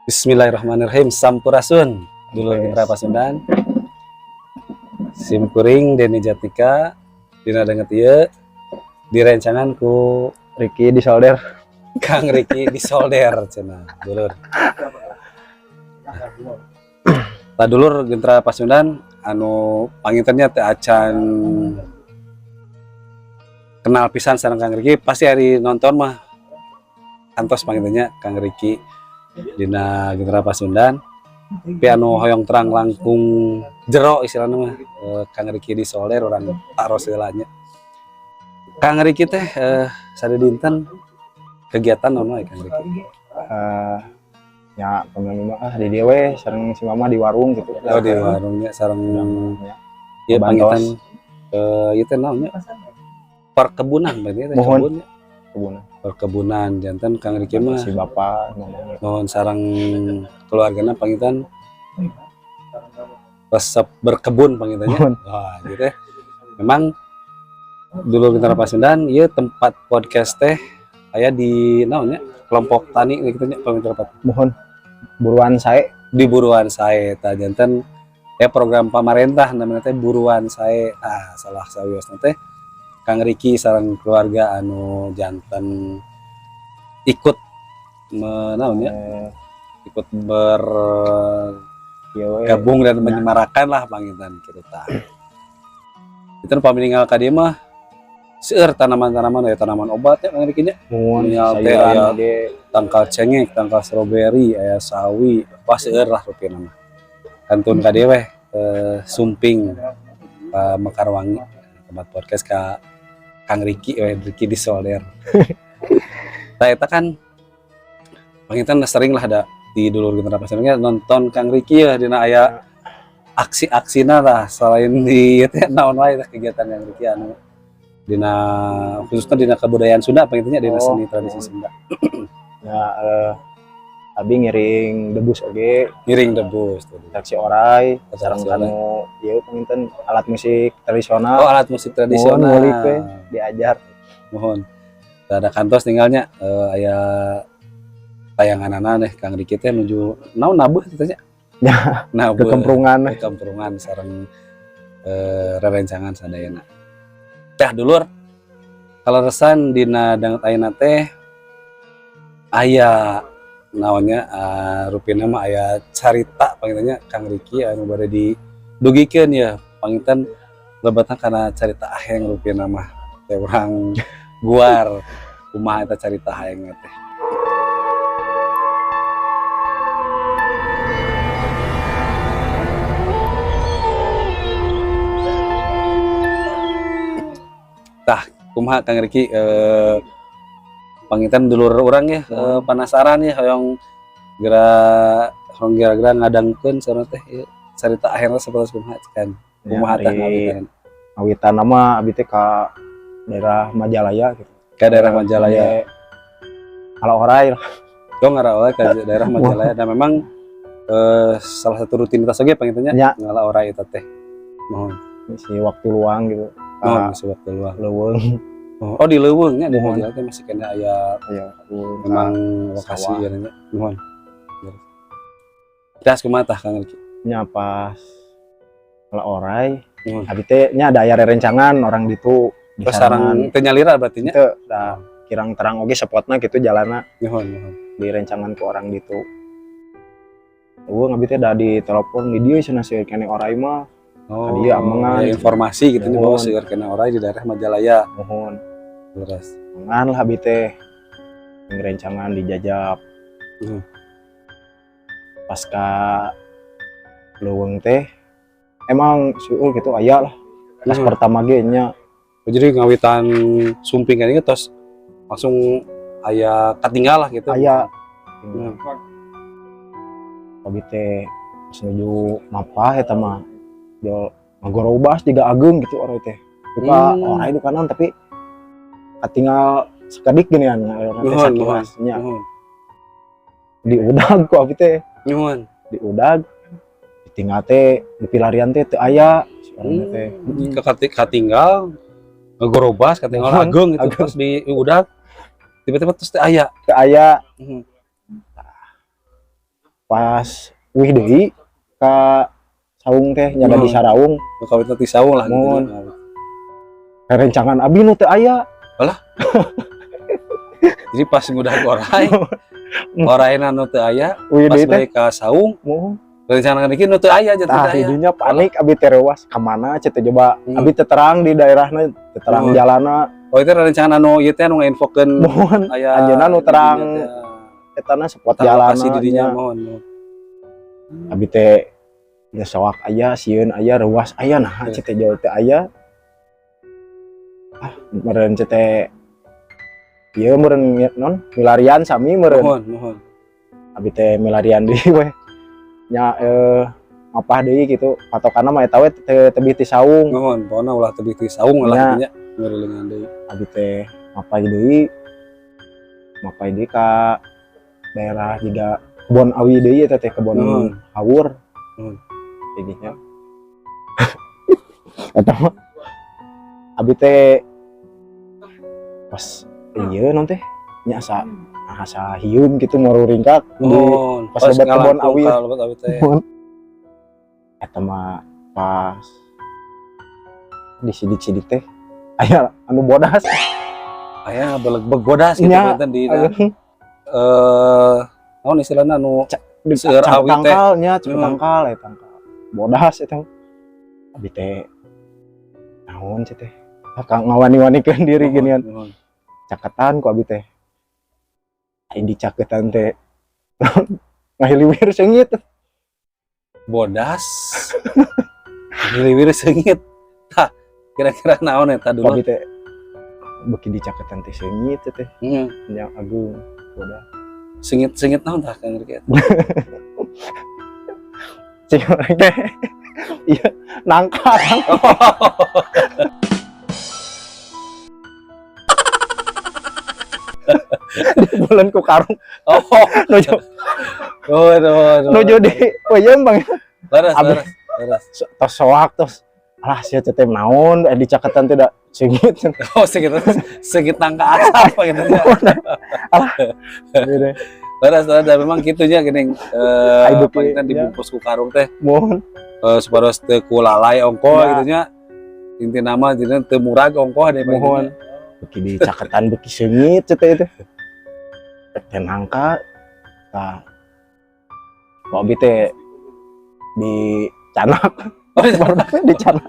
Bismillahirrahmanirrahim. Sampurasun dulur Mitra Pasundan. Sim kuring Deni Jatika dina danget ieu direncangan ku Riki di solder. Kang Riki di solder cenah dulur. Tah dulur Gentra Pasundan anu pangintennya teh acan kenal pisan sareng Kang Riki, pasti hari nonton mah antos pangintennya Kang Riki dina Gentra Pasundan. Tapi anu hoyong terang langkung jero istilahna mah Kang Riki di solder urang taros heula nya. Kang Riki teh sadidinten kegiatan naon wae, Kang Riki? Ya pemilu mah ah di dieu we sareng si mama di warung gitu. Oh, di warungnya sareng Ya. ieu Bantos. panginten ieu teh naon nya? Perkebunan berarti teh. Mohon. Kebun nya. Kebunan. Perkebunan janten Kang Riki mah Si bapak mama. Mohon sareng keluargana panginten resep berkebun pangintennya. Mohon. Wah, gitu ya. Memang dulur Mitra Pasundan ieu tempat podcast teh aya di naon nya? Kelompok tani gitu nya, Mitra Pat. Mohon, Buruan Sae. Di Buruan Sae tah janten ya program pamarentah namanya teh Buruan Sae. Ah, salah sawiosna teh Kang Riki sareng keluarga anu janten ikut naon ya, ikut Ieu we. Bergabung dan menyemarakan lah panginten kitu tah. Itu pami ningal ka dieu mah seueur tanaman-tanaman, aya tanaman obat ya, Kang Riki nya. Mohon. Ningal teh sayuran aya oge. Tangkal cengek, tangkal stroberi, aya sawi, wah seueur lah rupina mah. Kantun ka dieu weh sumping ka Mekarwangi tempat podcast ka Kang Riki weh, Riki di solder. Tah, eta kan panginten sering lah ada di dulur Gentra Pasundan nonton Kang Riki ya dina aya aksi-aksina lah. Selain di ieu teh naon wae tah kegiatan Kang Riki anu dina khususnya dina kebudayaan Sunda pangintennya, dina Oh. seni tradisi Sunda? Ya, abi ngiring debus oge. Ngiring debus tuh. Atraksi orai sareng Atraksi orai. Kanu ieu panginten alat musik tradisional. Oh, alat musik tradisional. Mohon, ngulik we, diajar. Mohon. Ada kantos tinggalnya aya tayanganana deh Kang Riki teh nuju naon, nabuh teh nya. Ya, nabuh. Kekemprungan. Kekemprungan sareng rerencangan sadayana. Tah dulur, kaleresan dina danget ayeuna teh aya naonnya, rupina mah aya carita pangintennya Kang Riki anu bade didugikeun ya. Panginten lebetna kana carita aheng rupina mah teh, urang guar kumaha eta carita aheng teh. Tah, kumaha Kang Riki, panginten dulur urang ya penasaran ya, hoyong gera hoyong gara-gara ngadangkeun sareng teh ieu carita akhirnya seperti kumaha kan, kumaha tah Ari ngawitan? Ngawitan nama abi teh ka daerah Majalaya gitu. Ke daerah Majalaya. Kalau orai lah. Oh, ngala ke daerah Majalaya dan memang salah satu rutinitas oge pangintennya Ya. ngala orai eta teh. Mohon. Ngisi waktu luang gitu. Mohon, Ka ngisi waktu luang. leuweung. Oh, di leuweung nya di Mohon. Majalaya teh masih kena aya Aya leuweung. Memang lokasi sawah. ieu nya. Mohon. Das kumaha tah, Kang Riki? Nya pas ngala orai Mohon. abi teh nya ada aya rerencangan orang ditu di Terus sareng teu nyalira berarti nya. Teu da kirang terang oge spotna gitu jalanna. Mohon, mohon. Di rencangan ke orang ditu. Eueuh, abi teh da di telepon di dieu cenah seueur keneh orai mah. Oh, Tadi ya, amengan. Ya, informasi gitu nya bahwa Mohon. seueur keneh orai di daerah Majalaya. Mohon. Terus. Ngan lah abi teh rencangan dijajab. Pasca leuweung teh emang seueur gitu aya lah pas pertama ge nya. Oh, jadi ngawitan sumping kan terus langsung aya katinggal lah gitu. Aya. Abi teh pas nuju mapah eta mah jol ngagorobas jiga ageung gitu orai teh duka orai duka naon, tapi katinggal sakedik gini kan teh Nuhun, sakilas nya. Nuhun. Diudag ku abi teh. Nuhun. Diudag, ditinggal teh di pilarian teh teu aya si orangna teh. Katinggal ngagorobas, katinggal Nuhun, ageung gitu. Ageung. Terus di udag tiba-tiba terus teh aya. Teu aya. Pas wih deui ka saung teh nya da di saraung. Nu kawitna ti saung lah gitu. Mun. Rencangan abi nu teu aya. Jadi pas ngudag orai, oraina nu teu aya, Wih pas deui teh. balik ka saung, Muhun. rencana dikit nu teu aya aja teu Tah aya. Didinya panik abi teh, reuas ka mana teh coba. Abi teu terang di daerahna, teu terang jalanna. Oh, itu rencana nu ieu teh nu ngainfokeun Muhun. Aya Anjeunna nu terang didinya teh. Etana spot Tah jalanna. lokasi didinya Nya. Mohon. Mohon. Abi teh nya soak aya, sieun aya, reuas aya, nah teh jauh teh aya. Ah, meureun teh ieu meureun non milarian sami meureun. Mohon, mohon. Abi teh milarian deui we nya, mapah deui gitu, patokanna mah eta we teu tebih ti saung. Mohon, pokona ulah tebih ti saung lah Nya. Dinya ngurilingan deui. Abi teh mapah deui, mapah deui ka daerah jiga kebon awi deui eta teh, kebon hawur. Kayak gitu eta mah abi teh pas ieu non teh nya asa asa hium gitu mururingkak di Mohon. Pas lebet kebon ngalangkung awi. Ka lebet awi teh. Eta mah pas di sidik-sidik teh aya anu bodas. Aya belegbeg bodas gitu Nya, benten di anu, naon istilahna anu di seueur awi teh. Tangkal nya, cek tangkal ya, tangkal bodas eta. Abi teh naon sih teh, kang ngawani-wanikeun diri ginian. Mohon. Caketan ku abi teh. Aing dicaketan teh ngahiliwir seungit. Bodas. Ngahiliwir seungit. Tah, kira-kira naon eta dulu? Abi teh beuki dicaketan teh seungit teh nya agung bodas. Seungit-seungit naon tah, Kang Riki? Cing urang teh iya nangka. Di bulan ku karung nuju Oh, aduh, aduh. Nuju di peuyeum bang. Leres, Abi- leres, leres. Tos soak tos alah sia teh naon, dicaketan teh da seungit. Oh, seungit seungit nangka asap gitu ya. Gitu. Leres, leres, dan memang kitunya geuning Ai beuki, panginten ya. Dibungkus ku karung teh Mohon. Supados teu kulalai ongko Ya. gitu nya. Inti nama jadi teu murag ongko deh. Mohon. Beuki dicaketan beuki seungit teh itu teh nangka. Tah kok abi teh dicanak. Oh, Baru teh dicanak,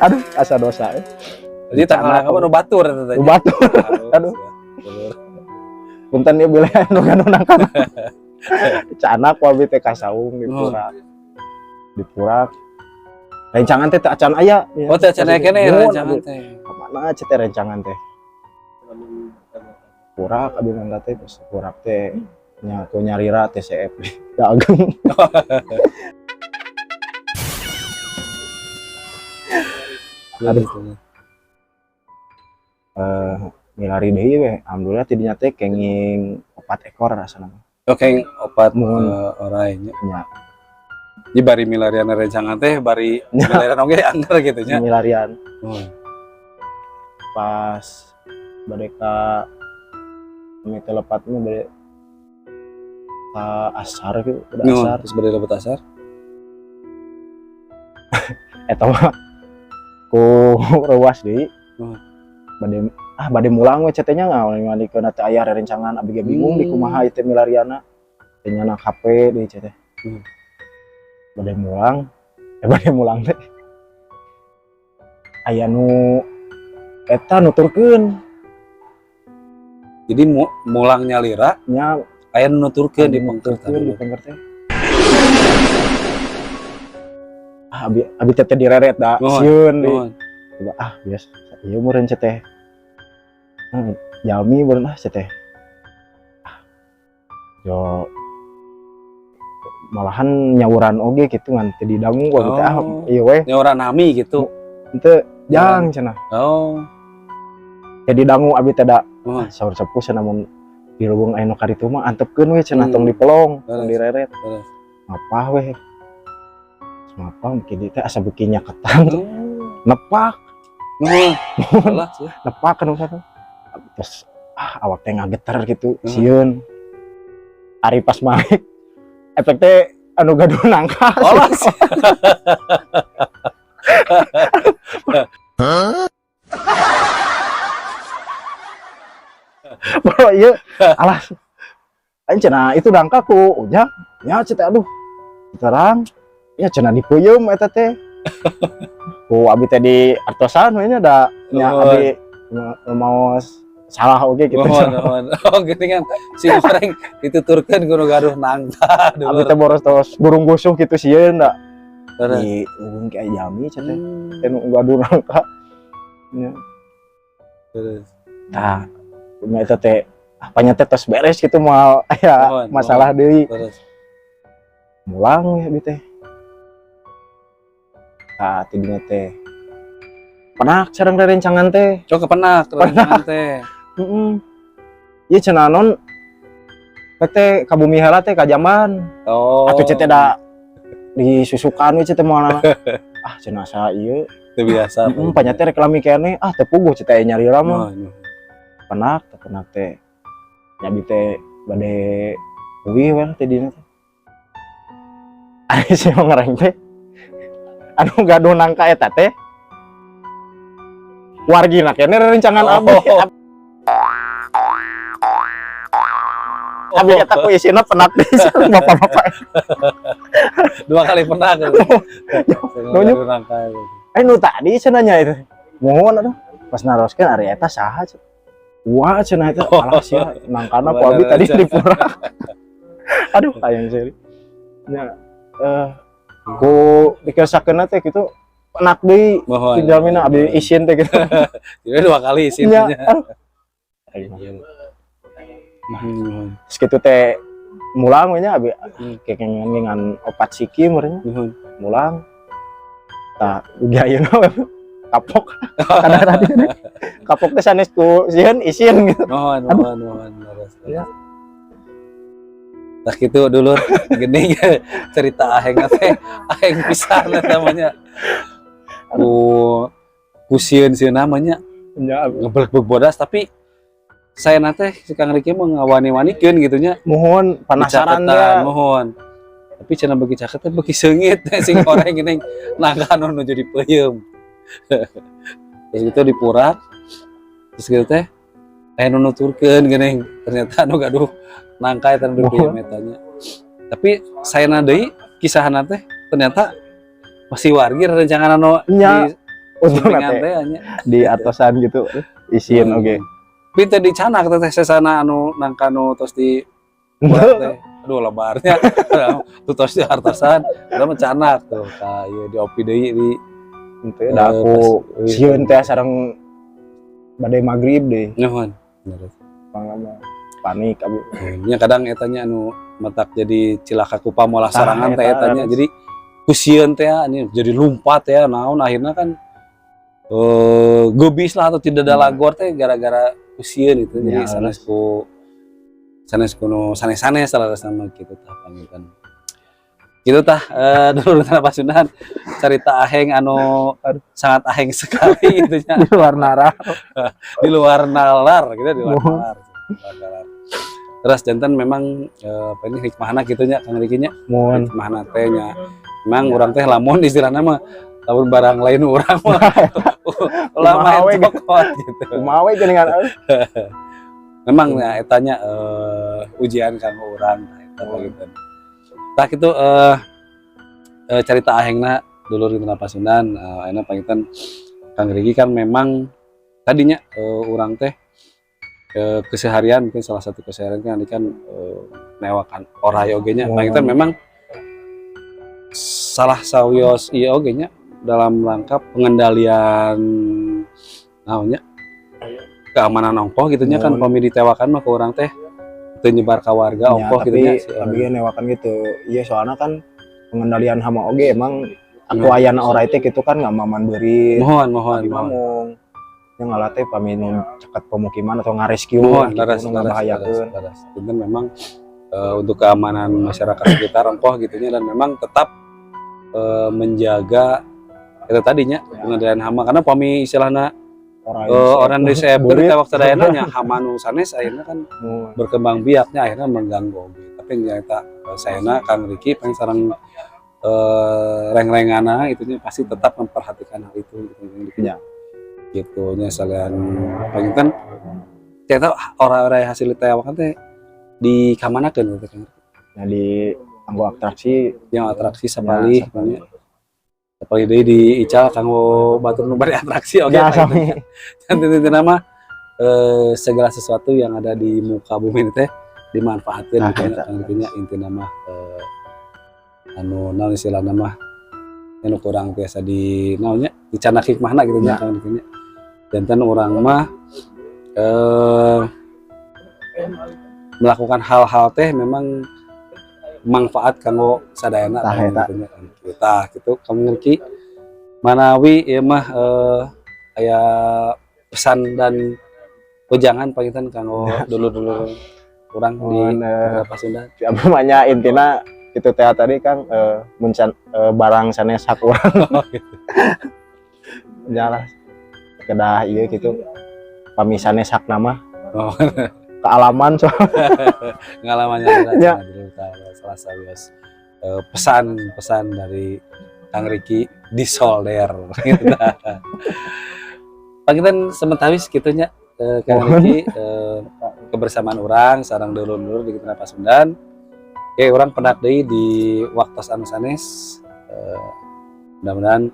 aduh asa dosa. Jadi tanggal apa nu batur eta teh? Nu batur. Aduh. Aduh. Punten ieu bilih anu ganu nangka. Dicanak ku abi teh ka saung, dipurak, dipurak. Rencangan teh teu acan aya. Oh, teu acan aya keneh Nuhun, rencangan abi. teh. Kemana teh rencangan teh? Purak abi nangka teh. Terus purak teh nya ku nyarira TCF da ageng. Aduh. Milari deui we, alhamdulillah tidinya teh kenging 4 ekor rasana. Oke, opat Mohon. Orai nya. Nya. Jadi bari milarian rencangan teh bari Nya. Milarian oge angger gitu nya. Milarian. Pas bade ka kami teh lepatnya bade ka asar gitu, udah Nuhun, asar. terus bade lebet asar. Eta mah ku reuas deui. Bade ah bade mulang we nya, ngawani-wanikeun teh aya rerencangan. Abi ge bingung di kumaha ieu teh milariana teh, nyanak HP deui teh. Bade mulang, bade mulang teh aya nu eta nuturkeun. Jadi mulang nyalira nya aya nu nuturkeun di pengker nuturkeun di tadi. pengker teh. Ah, abi abi teh teh direret da Nuhun, sieun di nuhun. Coba, ah biasa ieu meureun teh, jalmi meureun ah teh. Ah, yo malahan nyawuran oge gitu ngan teu didangu gua gitu ah. Oh. Ieu we. Nyawuran nami gitu. Henteu jang cenah. Jadi dangu abi teh da. Nuhun. Ah, saur sepuh cenah, mun di leuweung aya nu karitu mah antepkeun we cenah, tong dipelong, tong direret. Ngapah we, ngapah mungkin di teh asa beuki nyaketan. Nepak. Nuhun. Alah, sia. Nepak kan satu terus ah awak teh ngageter gitu. Sieun ari pas malik. Efek teh anu gaduh nangka. Oh, sih. Bro, ieu alah. Aing cenah itu nangka ku Ujang. Nya cenah, aduh. Terang. Ya cenah dipeuyeum eta teh. Ku abi teh di artosan we nya, da nya abi mau salah oge gitu. Mohon, mohon. Oh, gini kan si goreng dituturkeun ku nu gaduh nangka. Abi teh boros tos burung gusuh gitu sieun da. Terus. Di ujung ki jalmi cenah teh. Teh nu gaduh nangka. Nya. Terus. Tah, nya eta teh apanya teh tos beres gitu, moal aya masalah deui. Terus. Mulang ya abi teh. Tah, tidinya teh penak sareng rerencangan teh. Cok kepenak rerencangan teh. Heeh. Ieu cenah non teh ka bumi heula teh ka jamban. Atuh teh da disusukan we teh moal. Ah, cenah sa ieu. Itu biasa. Heeh, panya teh rek lami keneh, ah teu puguh teh nyalira mah. Mohon. Penak, teh penak teh. Nya abi teh bade uih we teh dina teh. Ari si ngereng teh anu gaduh nangka eta teh wargina keneh rerencangan abi. Abi eta ku isina penak deui bapak-bapak. Dua kali penak. Nunjuk. Eh, nu tadi cenah nya itu. Mohon atuh. Pas naroskeun ari eta saha cenah. Wah, cenah eta alah sia nangkana ku abi tadi di pura. Aduh, hayang seuri. Nya ku dikesakeunna teh kitu penak deui. Mohon. Jalmina abi isin teh gitu. Jadi dua kali isin. Nya, aduh. Terus kitu teh mulang we nya abi kekengan ngan opat siki meureun mulang. Tah, ugi ayeuna we kapok. Kadang tadi kapok teh sanes ku sieun isin gitu. Mohon, mohon, mohon. Leres, leres. Ya. Tah kitu dulur, gini cerita aheng teh, aheng pisan namanya. Ku ku sieun-sieun namanya Nya ngebelek bodas, tapi saya nate si Kang Riki mah ngawani-wanikeun gitu nya. Mohon penasaran Dicaketan, ya. Mohon. Tapi cenah beuki caket teh beuki seungit sing goreng gini nangka anu nuju dipeuyeum. Terus gitu dipurak. Terus gitu teh aya nu nuturkeun geuning ternyata anu gaduh nangka eta nu dipeuyeum eta nya. Tapi saya deui kisahna teh ternyata masih wargi rerencangan anu Nya, di untungna sumpingan teh teh nya. Di atosan gitu isin oge. Tapi teh dicanak teh sesana anu nangka nu tos di purak teh. Aduh, lebarnya. Tuh tos di hartosan, udah mencanak tuh ka ieu di opi deui di Henteu da aku sieun teh sareng bade magrib deh. Nuhun. Pangama panik abi. Nya kadang eta nya anu matak jadi cilaka ku pamolah Tah, sorangan teh eta, eta nya. Jadi ku sieun teh ini jadi lumpat ya naon, akhirnya kan gobis lah atau tidak ada lagor teh gara-gara ku sieun itu. Jadi sanes ku sanes kuno sanes-sanes salah sama gitu tah panginten. Gitu tah dulur Tanah Pasundan, cerita aheng anu sangat aheng sekali gitu nya. Di luar nalar. Di luar nalar gitu, di luar Mohon. Nalar. Di luar nalar. Terus janten memang apa ini hikmahna gitu nya Kang Riki nya. Mohon. Hikmahna teh nya. Memang urang teh lamun istilahna mah lamun barang lain urang mah ulah Kumaha main we, cokot gitu. Kumaha we geuningan. Memang ya etanya ujian kanggo urang eta gitu. Tah kitu cerita ahengna dulur di Tanah Pasundan, ayeuna panginten Kang Riki kan memang tadinya urang teh keseharian, mungkin salah satu keseharian kan ini kan newakan oray oge nya. Panginten memang salah sawios ieu oge nya dalam rangka pengendalian naonnya keamanan ongkoh gitu nya kan. Mohon. Pami ditewakan mah ke urang teh teu nyebar ka warga Ya, ongkoh gitu tapi nya si tapi kan newakan gitu. Iya, soalnya kan pengendalian hama oge emang aku ayana oray teh gitu kan nggak maman beurit. Mohon, mohon, Abi mah mohon. mung yang ngalah teh pami nu caket pemukiman atau ngarescue Mohon, gitu, leres, nu leres, leres, ngabahayakeun. Leres. Punten memang untuk keamanan masyarakat sekitar ongkoh gitu nya, dan memang tetap menjaga itu tadinya pengendalian hama, karena pami istilahna Orang orang di saya Beurit. ditewak sadayana nya hama nu sanes akhirnya kan Mohon. berkembang biaknya akhirnya mengganggu oge. Tapi teh nyaeta sayana Kang Riki paling sareng reng-rengana itu nya pasti tetap memperhatikan hal itu gitu, Kang Riki. Gitu nya, salian panginten ternyata orang-orang hasil ditewakan teh di kamanakeun gitu, Kang? Nah, di anggo atraksi. Yang atraksi sapalih. Ya, sapalih. Sapalih deui di ical kanggo batur nu bari atraksi oge. Ya, Pak, sami. gitu. Intina mah segala sesuatu yang ada di muka bumi ini teh dimanfaatkan Nah, gitu eta. nya, Kang Riki nya. Intina mah anu naon istilahna mah anu kurang biasa di naonnya dicandak hikmahna gitu nya, Kang Riki nya. Janten urang mah melakukan hal-hal teh memang manfaat kanggo sadayana. Tah, eta. Gitu nya, Kang Riki. Tah gitu, Kang Riki, manawi ieu mah aya pesan dan wejangan panginten kanggo dulur-dulur urang di Mun, Pasundan. Apa namanya, intina itu teh tadi kan mun barang sanes hak urang. Oh, gitu. Nya lah, kedah ieu gitu pami sanes hakna mah kealaman so. Pengalamannya. Ya. Salah sawios pesan-pesan dari Kang Riki di solder gitu. Panginten sementawis kitu nya, Kang Mohon. Riki, kebersamaan urang sareng dulur-dulur di Kita Pasundan. Oke, urang pendak deui di waktu anu sanes. Mudah-mudahan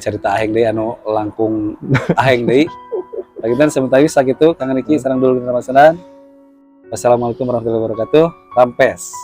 cerita aheng deui anu langkung aheng deui. Panginten sementawis sakitu, Kang Riki sareng dulur Kita Pasundan. Wassalamualaikum warahmatullahi wabarakatuh. Rampes.